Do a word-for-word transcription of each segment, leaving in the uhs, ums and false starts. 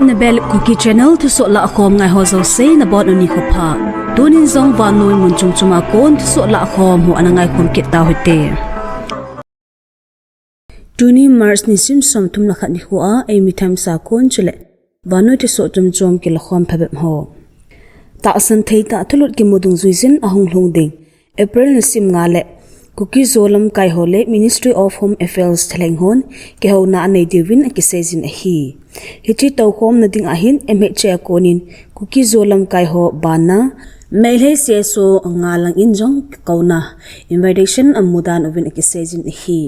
Nabel Kuki Channel thusoh lahkhom ngai ho jouse nabonun nikho pha. Tunin jong vannoi mun chom chom a kon thusoh lahkhom ho ana ngaikhom kit tauhite. Tuni March nisim somthum le khat nikho a Eimi Times a kon chule vannoi thusoh chom chom kilakhom phabep ho. Tahsan thei tah thulut kimu dungjuijin ahung lhung ding April nisim nga le Kuki Zo lamkai ho le Ministry of Home Affairs thalheng hon kihouna anei diuvin akiseijin ahi. Hiche toukhomna ding ahin M H A a konin Kuki Zo lamkai ho banna Meitei C S O nga langin jong kikouna invitation amu dan uvin akiseijin ahi.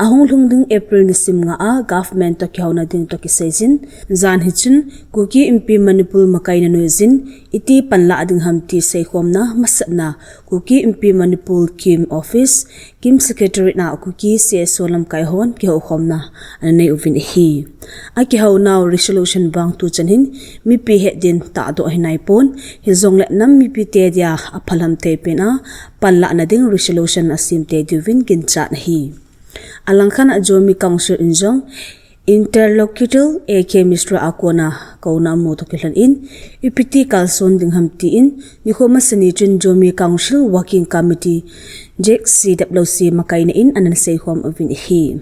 Ahung lhung ding April nisim nga a government toh kihouna ding toh kiseijin, jan hichun Kuki Inpi Manipur makaina noijin iti panlah ding ham ti seikhomna masatna Kuki Inpi Manipur KIM office, KIM Secretariat a Kuki C S O lamkai hon kihoukhomna ananei uvin ahi. Akihounau resolution vang tuchan hin mipi het din tahdoh ahinaipon, hijongle nam mipite dia aphalam theipen a panlahna ding resolution asem tei diuvin ginchat ahi. Alangkhat a Zomi Council in jong interlocutor A K Mishra a kona kouna amu toh kilhon in, ipiti kalson ding ham tin, nikho masani chun Zomi Council Working Committee, Z C W C makaina in ana seikhom uvin ahi.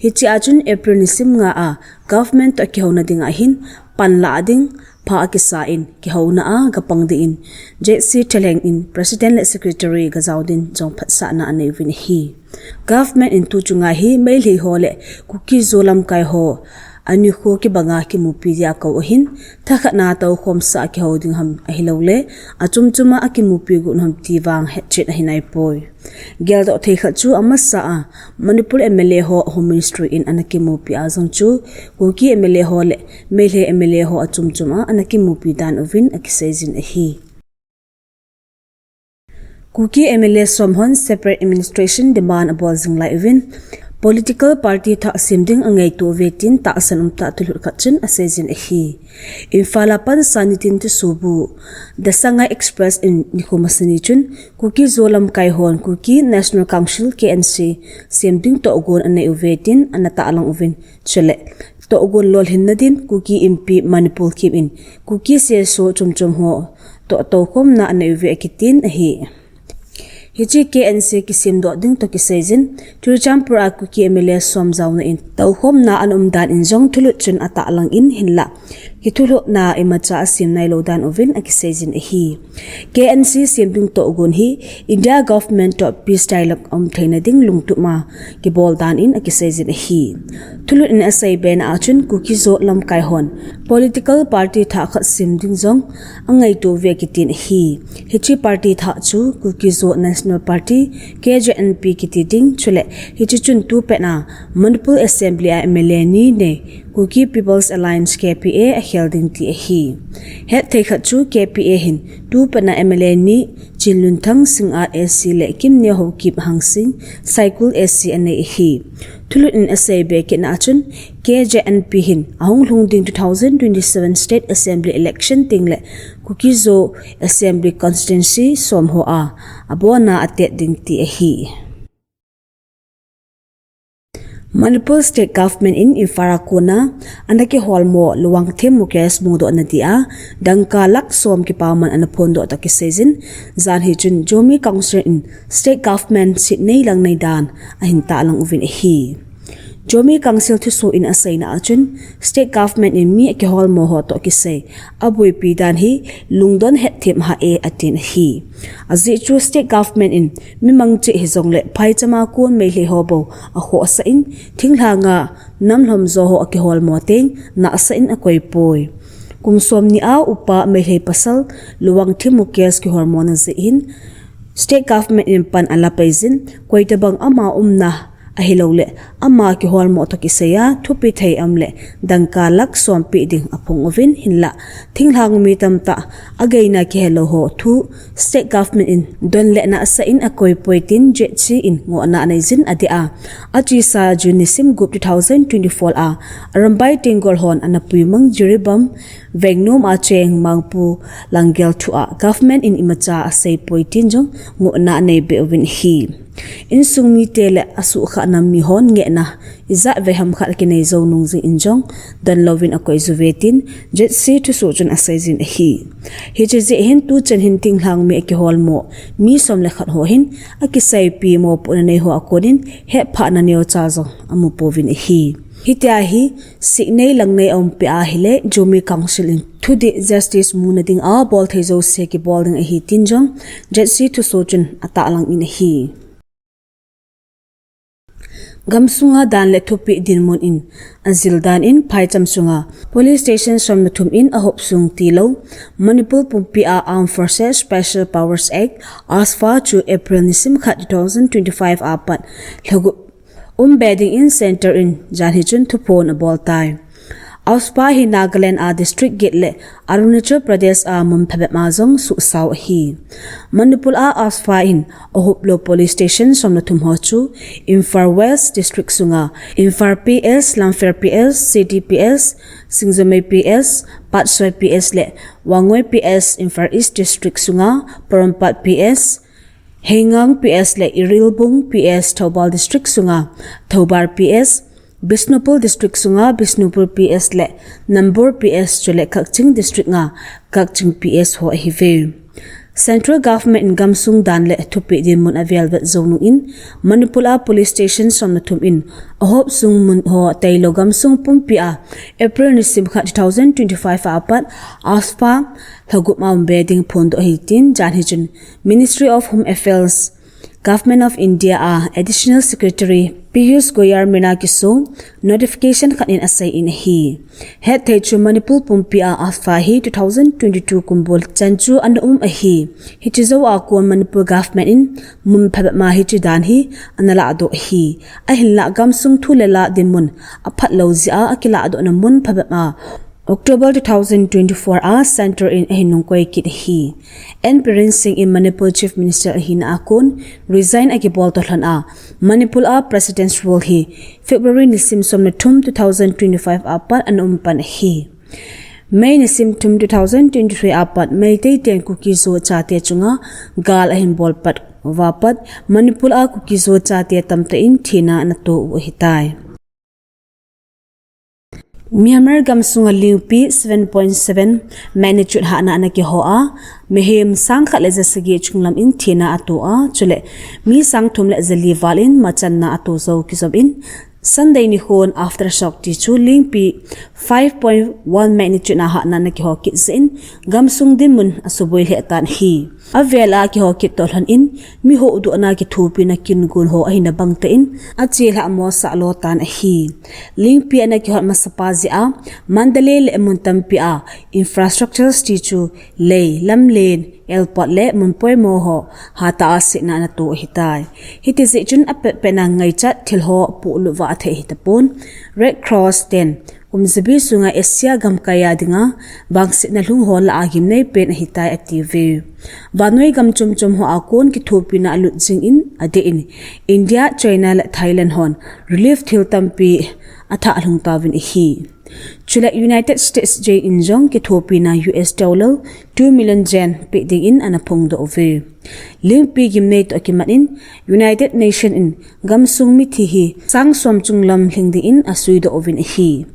Hiche a chun April nisim nga a government toh kihouna ding ahin panlah ding pha akisa in kihouna a gapang dingin Z C thalheng in President le Secretary gajao din jong phatsahna anei uvin ahi. Government in tuchunga hi Meitei ho le Kuki Zo lamkai ho anikho kibanga kimupi dia akou ahin, thakhatna toukhomsa a kihou ding ham ahiloule achom choma akimupi got ham ti vang hetchet ahinaipoi. Geldoh thei khat chu amasa a Manipur M L A ho Home Ministry in ana kimupi a jong chu Kuki M L A ho le Meitei M L A ho achom choma ana kimupi dan uvin akiseijin ahi. Kuki M L A som hon separate administration demand abol jing lai uvin, political party thah sem ding angaito uve tin tahsan umtah thulut khat chun aseijin ahi. Imphal a pansa nitin thusoh bu The Sangai Express in nikho masani chun Kuki Zo lamkai hon Kuki National Council K N C sem ding tohgon anei uve tin ana tahlang uvin, chule tohgon lolhinna din Kuki Inpi Manipur KIM in Kuki C S O chom chom ho toh toukhomna anei uve akitin ahi. Hiche K N C kisemdoh ding toh kiseijin, Churachandpur a Kuki M L A som jaona in toukhomna ana um dan in jong thulut chun atahlang in, hinla kithulhuhna imacha asem nailou dan uvin akiseijin ahi. K N C sem ding tohgon hi India government toh peace dialogue aum theina ding lungtup ma kibol dan in akiseijin ahi. Thulut in asei bena a chun Kuki Zo lamkai hon political party thah khat sem ding jong angaito uve akitin ahi. Hiche party thah chu Kuki Zo National Party, K J N P kiti ding, chule hiche chun tupet a Manipur Assembly a M L A ni nei Kuki People's Alliance, K P A akhel ding ti ahi. Hetthei khat chu K P A hin tupet a M L A ni Chinlunthang Singhat A C le Kimneo Haokip Hangsing Saikul A C anei ahi. Thulut in asei be kitna a chun K J N P hin ahung lhung ding two thousand twenty-seven State Assembly election tengle Kuki Zo Assembly Constituency som ho a abona atet ding ti ahi. Manipur State Government in Imphal a kona ana kiholmo Luwangthem Mukesh mudohna dia dangka lakh som kipaman ana phondoh toh kiseijin, jan hichun Zomi Council in State Government sit nei lang nei dan ahin tahlang uvin ahi. Zomi Council thusoh in aseina a chun State Government in mi akiholmo ho toh kisei aboipi dan hi lungdon hetthem hah e atin ahi. Ajeh chu State Government in mi mang cheh hijongle phaichama kon Meitei ho bou akhohsah in, thinglhanga nam lhomjo ho akiholmo teng nahsah in akoipoi. Kum somni a upa Meitei pasal Luwangthem Mukesh kiholmona jeh hin State Government in pan alapeijin, koitabang ama umna ahiloule ama kiholmo toh kiseiya thupi thei aumle dangka lakh som peh ding aphong uvin, hinla thinglhang mi tamtah ageina kihelou ho thu State Government in donle nahsah in akoipoi tin Z C in ngohna aneijin adeh a, achesa June nisim gup two thousand twenty-four a Arambai Tenggol hon ana puimang Jiribam vengnom a cheng Mangpu Langgel thua Government in imacha aseipoi tin jong ngohna anei be uvin ahi. Insung mite le asuhkhah nam mihon ngehna ijat vei ham khat akinei jou nung jing in jong donlouvin akoi jiuve tin Z C thusoh chun asei jin ahi. Hiche jeh hin tuchan hin thinglhang mi akiholmo mi som le khat ho hin akiseipi mopohna nei ho a konin hetphahna neocha jong amupouvin ahi. Hitia hi siknei langnei aumpeh ahile Zomi Council in thudih justice muna dinga bolthei jouse kibol ding ahi tin jong Z C thusoh chun atahlang in ahi. Gamsunga dan le thupeh dinmun in ajil dan in phaicham sunga police station som le thum in ahop sung tilou Manipur pumpia Armed Forces Special Powers Act, AFSPA chu April nisim khat two thousand twenty-five apat lhagup umbe dingin centre in janhi chun thuphon aboltai. AFSPA hi Nagaland a district get le Arunachal Pradesh a mun phabep a jong suhsao ahi. Manipur a AFSPA in ahuplou police station som le thum ho chu Imphal West district sunga Imphal P S, Lamphel P S, City P S, Singjamei P S, Patsoi P S le Wangoi P S, Imphal East district sunga Porompat P S, Heingang P S le Irilbung P S, Thoubal district sunga Thoubal P S, Bishnupur district sunga Bishnupur P S le Nambur P S chule Kakching district a Kakching P S ho ahiuve. Central government in gamsung dan le thupeh dinmun avelvet jou nung in Manipur a police station som le thum in ahop sung mun ho tailou gamsung pumpia April nisim khat two thousand twenty-five apat AFSPA lhagup umbe ding phondoh ahi tin janhi chun Ministry of Home Affairs, Government of India a Additional Secretary Piyush Goyal mina kiso notification khat in asei in ahi. Hetthei chu Manipur pumpia AFSPA hi two thousand twenty-two kum bul chan chu ana um ahi. Hiche jou a kon Manipur government in mun phabep a hiche dan hi ana lahdoh ahi. Ahinlah gamsung thu le la dinmun aphatlou jeh a akilahdohna mun phabep a October two thousand twenty-four a centre in ahin nungkoi kit ahi. N Biren Singh in Manipur Chief Minister ahina a kon resign akibol toh lhon a Manipur a President's Rule hi February nisim som le thum two thousand twenty-five apat ana um pan ahi. May nisim thum two thousand twenty-three apat Meitei ten Kuki-Zo chate chunga gal ahin bol pat uva pat Manipur a Kuki-Zo chate tamtah in thina ana to u ahitai. Myanmar gamsunga lingpi seven point seven magnitude hahna ana kiho a, mihem sang khat le ja sagi chunglam in thina ato a, chule mi sang thum le ja li val in machanna ato jou kijom in, Sunday nikhon aftershock ti chu lingpi five point one magnitude a hahna ana kiho kit jeh in, gamsung dinmun asuboi lheh tan ahi. Avel a kiho kit toh lhon in, mi huhdohna kithopina kin gon ho ahina bang tah in, achelhah mosah lo tan ahi. Lingpi ana kihot masapa jeh a, Mandalay le mun tampi a infrastructures ti chu lei, lamlen, airport le mun poimo ho hatah a setna ana to ahitai. Hiti jeh chun apet pet a ngaichat thil ho polut vah thei ahi tapon. Red Cross ten kum jabi sunga Asia gamkai a dinga vangsetna lhung ho lah a gimnei pen ahitai atiuve. Vannoi gam chom chom ho a kon kithopina alut jing in adeh in India, China le Thailand hon relief thil tampi athah lhung tauvin ahi. Chule United States jeng in jong kithopina U S dollar two million jen peh dingin ana phongdoh uve. Lingpi gimnei toh kimat in United Nation in gamsung mithi hi sang som chunglam lhing dingin asuidoh uvin ahi.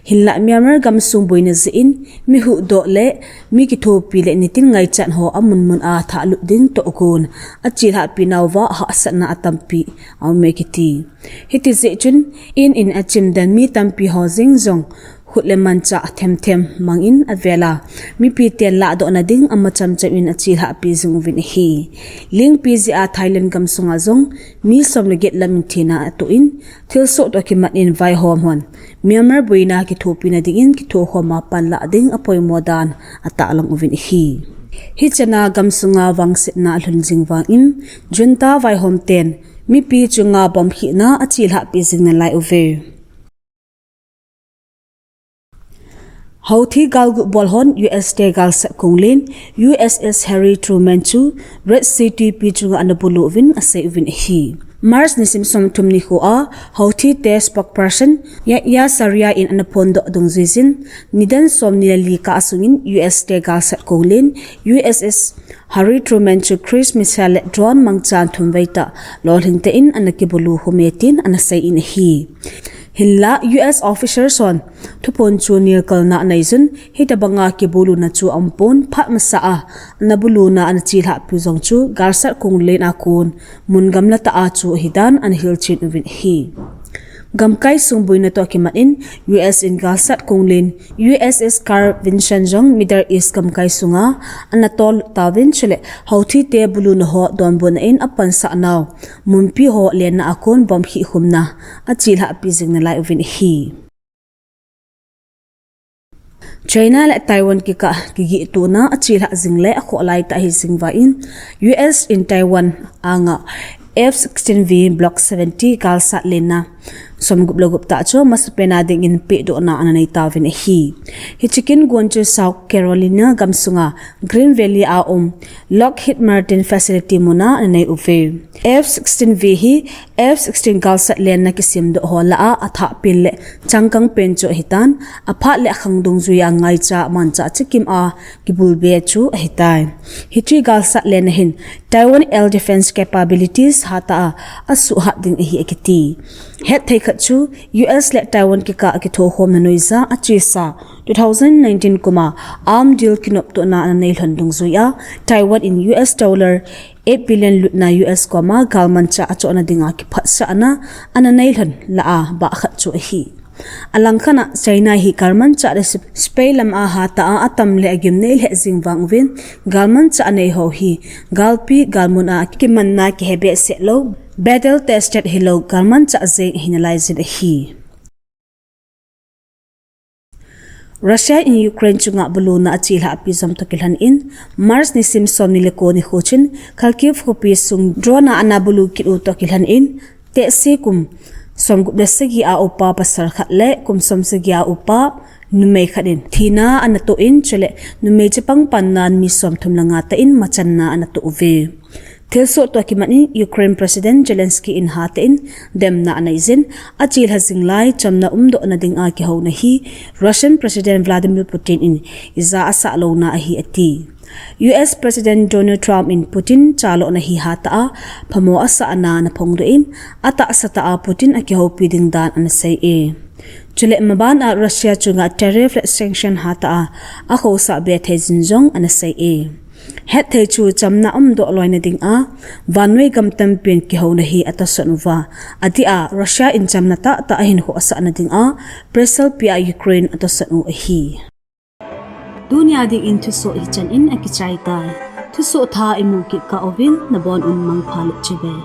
Hinlah Myanmar gamsung boina jeh in mi huhdoh le mi kithopi le nitin ngaichat ho amun mun a thahlut ding toh gon achelhahpi nauva hahsatna atampi aume kiti. Hiti jeh chun in in achimdan mi tampi ho jeng jong khut le manchah themthem mangin avel a, mipi ten lahdohna ding ama chamcham in achelhahpi jing uvin ahi. Lingpi jeh a Thailand gamsunga jong mi som le get lam in thina atoh in, thilsoh toh kimat in vaihom hon Myanmar boina kithopina dingin kithokhom a panlah ding apoimo dan atahlang uvin ahi. Hichana gamsunga vangsetna alhun jing vangin, junta vaihom ten mipi chunga bomb khihna achelhahpi jing nalai uve. Houthi galgut bol hon U S te galsat konglen U S S Harry Truman chu Red Sea twipi chunga ana bulu uvin asei uvin ahi. March nisim somthum nikho a, Houthi te spokesperson Yahya Sharia in ana phondoh dungjuiyin, nidan somni le li kah sungin U S te galsat konglen, U S S Harry Truman chu cruise missile le drone mangchan thumvei tah lolhing tah in ana kibulu home tin ana seiyin ahi. Hinla U S officer hon thuphon chu nelkalna aneiyun, hitabanga kibuluna chu aumpon, phat masa a ana buluna ana chilhahpi jong chu galsat konglen a kon mun gamla tah a chu ahidan ana hilchen uvin ahi. Gamkai sung boina toh kimat in U S in galsat konglen U S S Carl Vinson jong Middle East gamkai sunga ana tollut tauvin, chule Houthi te buluna ho donbutna in apansah nau munpi ho lenna a kon bomb khihkhumna achelhahpi jing nalai uvin ahi. China le Taiwan kikah kigih tona achelhah jing le akhoh laitah ahi jing uva in, U S in Taiwan anga F sixteen V Block seventy galsat lenna somgup le gup tah chu masapen a dingin pehdohna ana neitauvin ahi. Hiche kin gon chu South Carolina gamsunga Green Valley a um Lockheed Martin facility muna ana nei uve. F sixteen V hi F sixteen galsat lenna kisemdoh ho lah a athahpen le changkang pen chu ahitan, aphat le akhang dungjuiya ngaicha manchah chikim a kibulbe chu ahitai. Hiche galsat lenna hin Taiwan air defense capabilities hatah a asuhhat ding ahi akiti. Hetthei khat chu U S le Taiwan kikah akithokhomna noija achesa two thousand nineteen kuma arm deal kinoptona ana neilhon dungjuiya Taiwan in U S dollar eight billion lutna U S koma galmanchah achohna dinga kiphatsahna ana neilhon lah a bah khat chu ahi. Alangkhat a China hi galmanchah le sep-, sepai lam a hatah a atam le agimnei lheh jing vang uvin, galmanchah anei ho hi galpi galmun a kimanna kihe behseh lou, battle tested hilou galmanchah jeng ahi nalaijin ahi. Russia in Ukraine chunga buluna achelhahpi jom toh kilhon in, March nisim somni le ko nikho chun Kharkiv khopi sung drone a ana bulu kit u toh kilhon in, tehse kum somgup le sagi a upa pasal khat le kum somsagi a upa numei khat in thina ana toh in, chule numei chapang pannan mi somthum le nga tah in machanna ana toh uve. Thilsoh toh kimat in Ukraine President Zelensky in hatah in demna aneijin, achelha jing lai chamna umdohna dinga kihouna hi Russian President Vladimir Putin in ija asah louna ahi ati. U S President Donald Trump in Putin chalhahna hi hatah a phamo asahna ana phongdoh in, atahsa tah a Putin akihoupi ding dan ana sei e. Chule maban a Russia chunga tariff le sanction hatah a akhohsah be thei jin jong ana sei e. Hetthei chu chamna umdoh loina dinga vannoi gam tampin kihouna hi atohsan uva, adeh a Russia in chamna tahtah ahin khohsahna dinga pressure pea Ukraine atohsan u ahi. Tunia dingin thusoh hichan in akichai tai. Thusoh thah imu kit kah uvin nabon un mangpha le chibai.